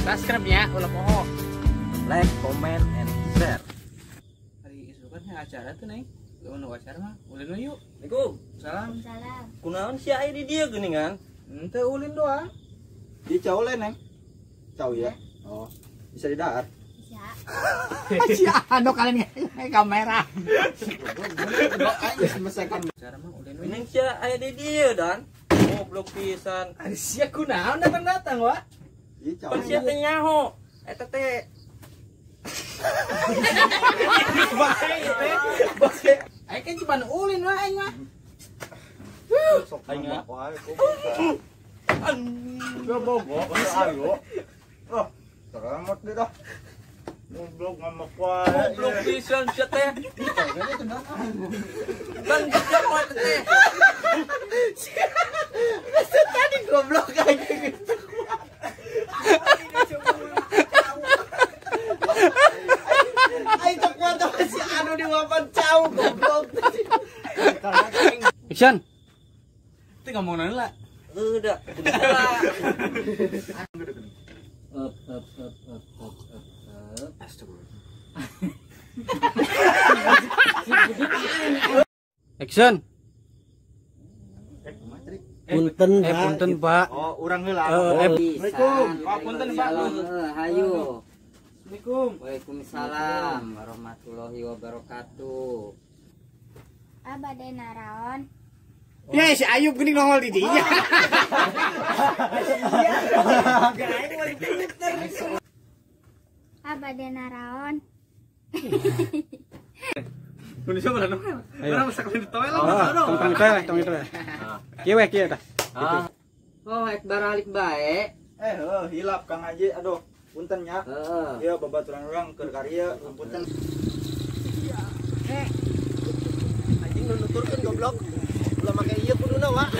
Subscribe ya, ulah poho. Like, comment, and share. Hari isukan acara tuh, Neng. Lu acara mah, ulin yuk. Assalamualaikum. Salam. Salam. Kunaon sia aya di dieu geuningan? Henteu ulin doang. Di cau lain, Neng. Cau ya. Oh, bisa didahar. Bisa. Si anu kalian kamera. Acara mah ulin. Neng sia aya di dieu dan. Goblok pisan. Ari sia kunaon datang-datang, Wak? Di cau. Pan sia teh nyaho. Eta teh bae teh. Bae. Aing kan cuma ulin wae aing mah. Sok aing wae goblok. Bogo, ayo. Oh, teramot deh dah. Goblok ngamak wae. Goblok pisan sia teh. Kan goblok teh. Tadi goblok aja gitu. Aing cok mata si anu di wapan cau goblok. Action. Itu ngomong naon lah. Udah. Up up up up up up. Astagfirullah. Action. Punten, punten, Pak. Oh, urang heula. Assalamualaikum. Pak, punten, Pak. Hayu. Assalamualaikum. Waalaikumsalam warahmatullahi wabarakatuh. Abade naraon. Ya si Ayub geuning nongol di dinya. Abade naraon. Kudu siapa lah Orang masak di toilet lah. Tong toilet, tong toilet. Kieu we kieu tah. Oh, ek baralik bae. Eh, hilap Kang Haji. Aduh, punten nya. Ieu babaturan urang keur karya, punten. Anjing nu nuturkeun goblok. Ulah make ieu kuduna, Wak.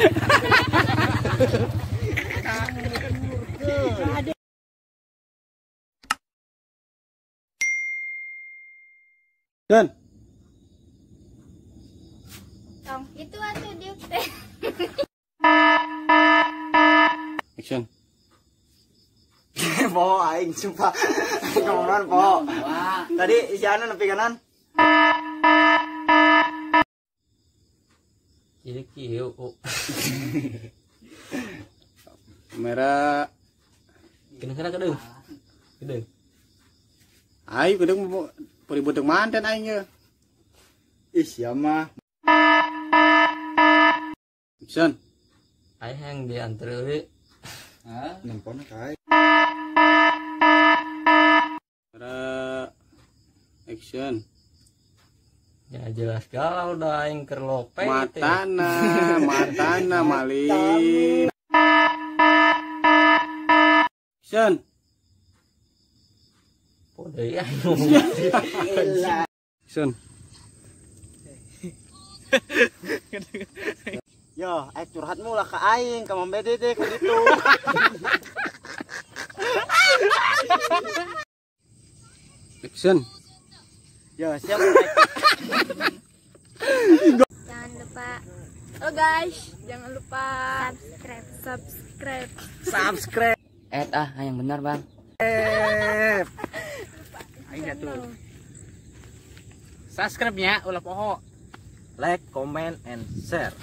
Dan tong itu atuh diuk teh. Action. Poho aing sumpah. Ngomongan poho. Tadi si anu nepi kanan. Jadi kieu. Kamera kena kedeung. Kedeung. Ayo kedeung peribut manten aing ye. Ih sia mah. Action. Aing yang diantar euy. Hah? Nempon ka. Kamera action. Ya jelas galau dah aing keur lope. Matana, matana maling. Action. Podo ya. Action. Yo, aing curhatmu lah ke aing, ka Mang Bede teh ka ditu. Action. Yo, siap. Jangan lupa. Oh guys, jangan lupa subscribe, subscribe, subscribe. Yang benar, Bang. Aing jatuh. Subscribe nya ulah poho. Like, comment, and share.